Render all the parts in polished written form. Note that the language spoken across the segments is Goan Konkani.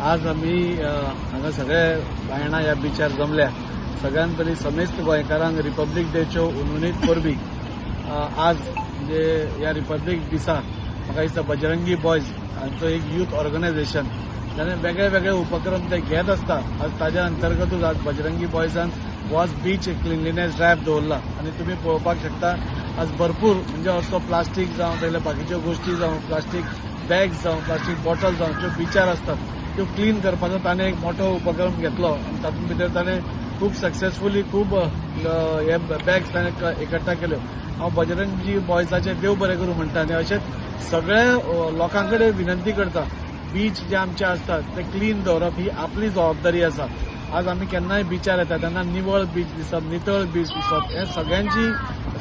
आज आमी हांगा सगळे बायणा ह्या बिचार जमल्या. सगळ्यात पयलीं समेस्त गोंयकारांक रिपब्लीक डेच्यो हुनहुनीत परबी. आज म्हणजे ह्या रिपब्लीक दिसा म्हाका दिसता बजरंगी बॉयज हांचो एक यूथ ऑर्गनायझेशन जाणे वेगळे वेगळे उपक्रम ते घेत आसता. आज ताज्या अंतर्गतूच आज बजरंगी बॉयजान वॉज बीच क्लिनलिनेस ड्रायव्ह दवरला आनी तुमी पळोवपाक शकता, आज भरपूर म्हणजे असो प्लास्टीक जावं जाल्यार बाकीच्यो गोश्टी जावं, प्लास्टीक बॅग्स जावं, प्लास्टीक बॉटल जावं, ज्यो बिचार आसतात त्यो क्लीन करपाचो ताणें एक मोठो उपक्रम घेतलो आनी तातूंत भितर ताणें खूब सक्सेसफुली खूब हे बॅग्स ताणें एकट्टा केल्यो. हांव बजरंगी बॉयजाचें देव बरें करूं म्हणटा आनी अशेंच सगळ्या लोकां कडेन विनंती करता, बीच जे आमचे आसतात ते क्लीन दवरप ही आपली जबाबदारी आसा. आज आमी केन्नाय बिचार येता तेन्ना निवळ बीच दिसप, नितळ बीच दिसप हें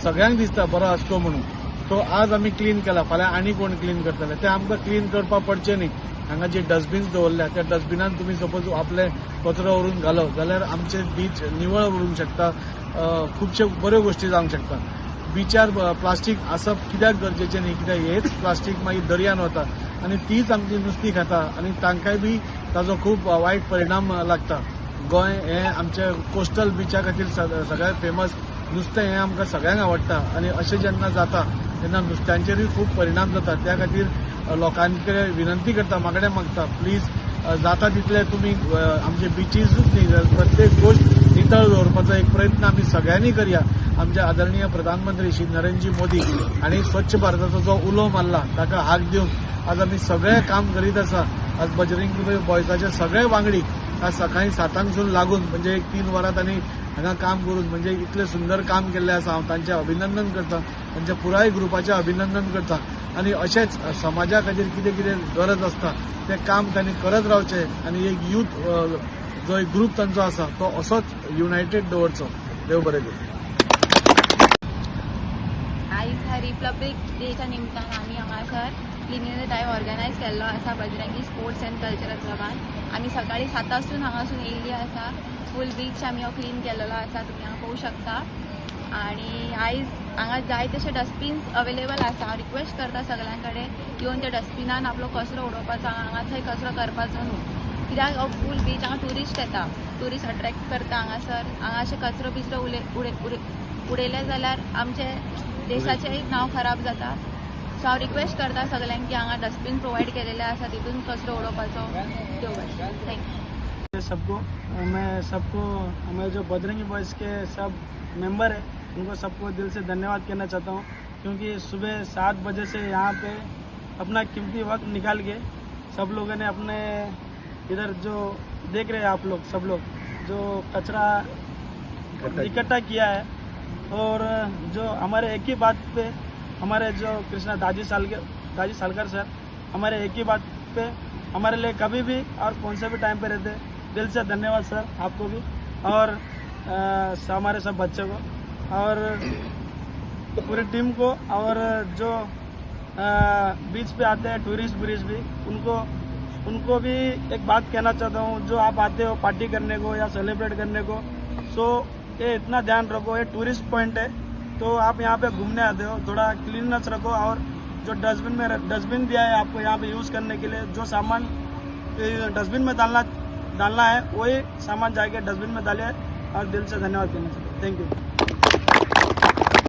सगळ्यांक दिसता बरो आसचो म्हणून. सो आज आमी क्लीन केला, फाल्यां आनी कोण क्लीन करतले, ते आमकां क्लीन करपाक पडचें न्ही. हांगा जे डस्टबीन्स दवरल्या त्या डस्टबिनान तुमी सपोज आपले कचरो व्हरून घालो जाल्यार आमचे बीच निवळ उरूंक शकता, खुबश्यो बऱ्यो गोश्टी जावंक शकता. बिचार प्लास्टीक आसप कित्याक गरजेचें न्ही, कित्याक हेच प्लास्टीक मागीर दर्यान वता आनी तीच आमची नुस्तीं खाता आनी तांकांय बी ताजो खूब वायट परिणाम लागता. गोंय हें आमच्या कोस्टल बिचा खातीर सगळ्यात फेमस. नुस्तें हें आमकां सगळ्यांक आवडटा आनी अशें जेन्ना जाता तेन्ना नुस्त्यांचेरूय खूब परिणाम जाता. त्या खातीर लोकां कडेन विनंती करता, मागणें मागता, प्लीज जाता तितले तुमी आमचे बिचीसूच न्ही जाल्यार प्रत्येक गोश्ट नितळ दवरपाचो एक प्रयत्न आमी सगळ्यांनी करया. आमचे आदरणीय प्रधानमंत्री श्री नरेंद्रजी मोदी हांणी स्वच्छ भारताचो जो उलो मारला ताका हाक दिवन आज आमी सगळे काम करीत आसा. आज बजरंगी बॉयजाचे सगळे वांगडी आज सकाळी 7ांकसून लागून म्हणजे एक 3 वरां तांणी हांगा काम करून म्हणजे इतलें सुंदर काम केल्लें आसा. हांव तांचें अभिनंदन करता, तांच्या पुराय ग्रुपाचें अभिनंदन करता आनी अशेंच समाजा खातीर कितें कितें गरज आसता तें काम तांणी करत रावचें आनी एक यूथ जो एक ग्रूप तांचो आसा तो असोच युनायटेड दवरचो. देव बरें करूं. आयज हा रिपब्लीक डेच्या निमतान आमी हांगासर क्लिनिंग ड्रायव्ह ऑर्गनायज केल्लो आसा बजरंगी स्पोर्ट्स अँड कल्चरल क्लबान. आमी सकाळी 7ांसून हांगासून येयल्ली आसा. फूल बीच आमी हो क्लीन केलेलो आसा, तुमी हांगा पळोवंक शकता. आणि आयज हांगा जाय तशे डस्टबीन्स अवेलेबल आसा. हांव रिक्वेस्ट करता सगळ्यां कडेन येवन त्या डस्टबिनान आपलो कचरो उडोवपाचो, हांगा थंय कचरो करपाचो न्हू, कित्याक हो फूल बीच हांगा ट्युरिस्ट येता, ट्युरिस्ट अट्रॅक्ट करता हांगासर. हांगा अशें कचरो बिचरो उले उडे उडे उडयले जाल्यार आमचे देशाचेंय नांव खराब जाता. सो हांव रिक्वेस्ट करता सगळ्यांक की हांगा डस्टबीन प्रोवायड केलेले आसा, तितून कचरो उडोवपाचो. देव बरें, thank you. सबको मैं सबको हमारे जो बजरंगी बॉयज़ के सब मेंबर हैं, उनको सबको दिल से धन्यवाद कहना चाहता हूँ, क्योंकि सुबह 7 बजे से यहाँ पे अपना कीमती वक्त निकाल के सब लोगों ने अपने इधर जो देख रहे हैं आप लोग, सब लोग जो कचरा इकट्ठा किया है और जो हमारे एक ही बात पे हमारे जो कृष्णा दाजी सालकर सर हमारे एक ही बात पे हमारे लिए कभी भी और कौन से भी टाइम पे रहते हैं. दिल से धन्यवाद सर आपको भी और हमारे सब बच्चों को और पूरी टीम को और जो बीच पे आते हैं टूरिस्ट वूरिस्ट भी, उनको उनको भी एक बात कहना चाहता हूँ. जो आप आते हो पार्टी करने को या सेलिब्रेट करने को, सो ये इतना ध्यान रखो, ये टूरिस्ट पॉइंट है, तो आप यहाँ पे घूमने आते हो, थोड़ा क्लीननेस रखो और जो डस्टबिन में डस्टबिन दिया है आपको यहाँ पे यूज़ करने के लिए, जो सामान डस्टबिन में डालना डालना है, वही सामान जाके डस्टबिन में डालिए और दिल से धन्यवाद कहना चाहता हूँ. Thank you.